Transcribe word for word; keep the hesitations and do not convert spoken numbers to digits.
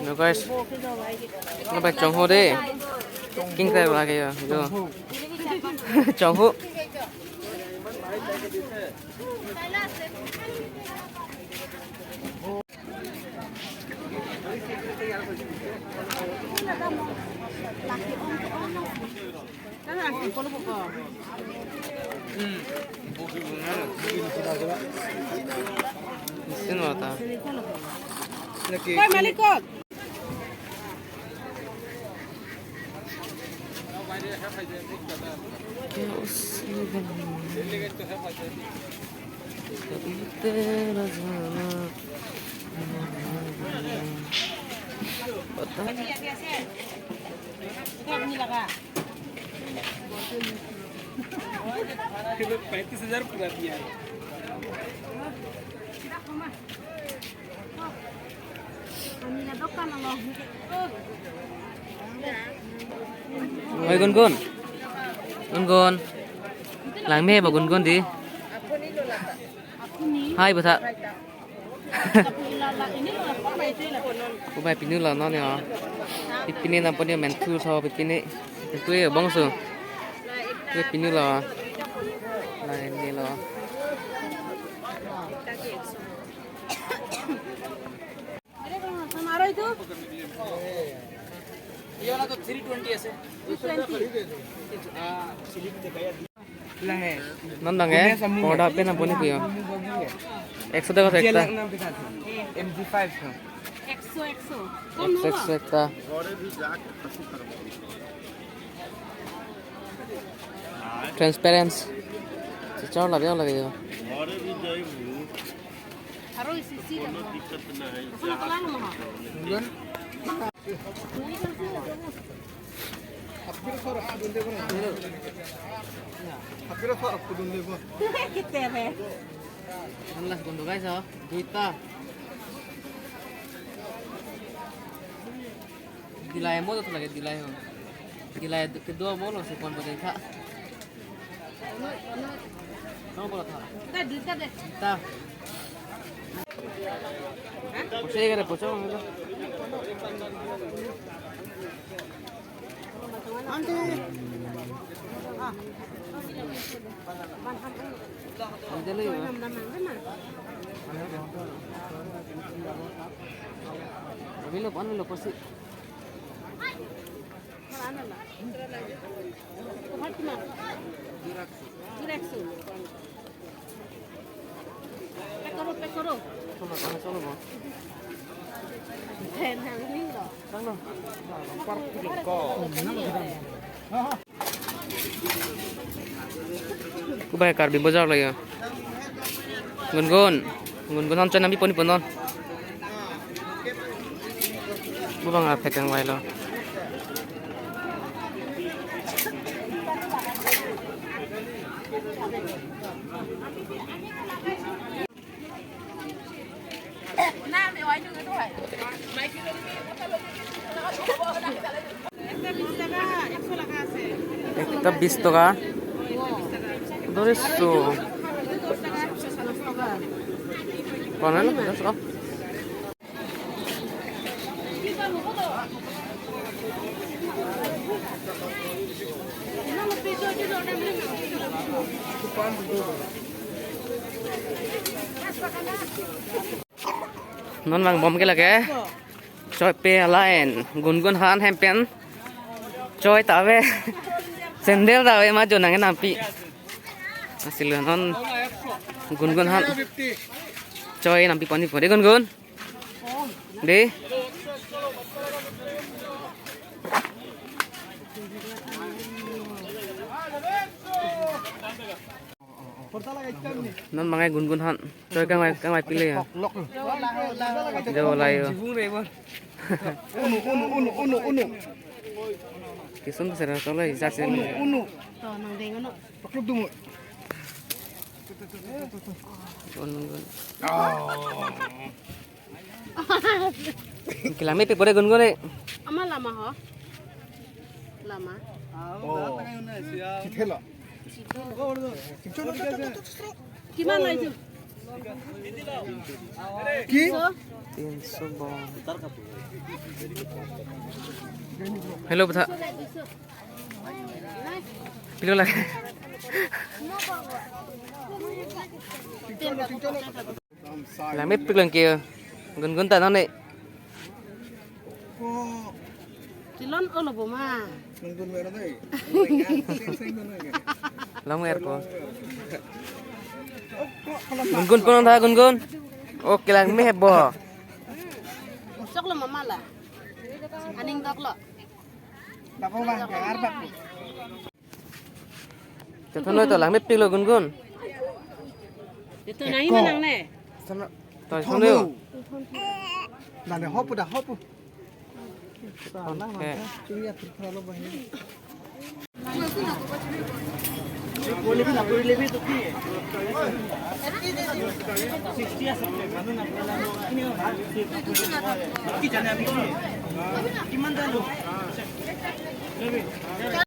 No guys, lapen chonghu de. King kai lake yo. Yo. Chonghu. Mesin mata. Koi malik kot? पैंतीस हजार पूरा दिया है। Oi, Gungun. Gungun. Langme ba Gungun di? Hai, butha. Kubai pinu lo non yo. Pipine nampon yo menthu tho pipine. Menthu yo bongso. Kubai pinu lo. Lain ni lo. ये वाला तो three twenty ऐसे। Non bang eh, porda pen nampon ni kuyo. Ekso taka ekta. M G five. একশো, একশো। কম একশো, নহব? একশো একটা। Transparent. Chichar lage, lage yo. আরো ইসি, ইসি। কোনো দিক্কত নাই। Ang last kondo guys, oh. Duita. Dilai mo to lagi dilai ho. Dilai kedua mo lo si kon pakai kha. Kamu bola tha. Kita duita deh. Kita. Pusi kare pusi. Bilo, pan bilo, pasti. Pack karo, pack karo. Cholo, cholo, cholo, bo. Cholo. Kubai Karbi Bazar lagi. Gungun. Gungun han choi nangpi pon-i pon non. Bubang apek ang wailo. একটা বিশ টাকা। ধরেছো। কোন হলো? দশ টাকা। Non bang bom ke lake. Choi pe lain. Gungun han hem pen. Choi ta ave. Sandal ta ave ma jo nang nangpi. Asilo non Gungun han. Choi nangpi pon-i pon de Gungun. De. Non bang eh Gungun han. Choi kangvai, kangvai pile ya. Jo layo. Unu, unu, unu, unu, unu. Kisun pasar tolai jak sen. Unu, unu. To nang deng unu. Pakluk dumu. Unu, unu. Oh. Kilang me pe pore Gungun eh. Ama lama ho. Lama. Oh. Chithelo. Chithelo. Kiman lai tu? Ki? So? Tinso bom. Hello, butha. Pilo lake. Langmepik lang ke. Gungun ta non ne. Tilon olo boma. Langmer ko. Gungun pon tha, Gungun. Okay, langme bo. Sok lo mama la. Aning dok lo. Chethan noi to, langmepik lo, Gungun. Ito na hi manang ne. To, chethan noi. Nang ne hopu da hopu. Salah. Okay. Mangka, tinggi atur kalau banyak.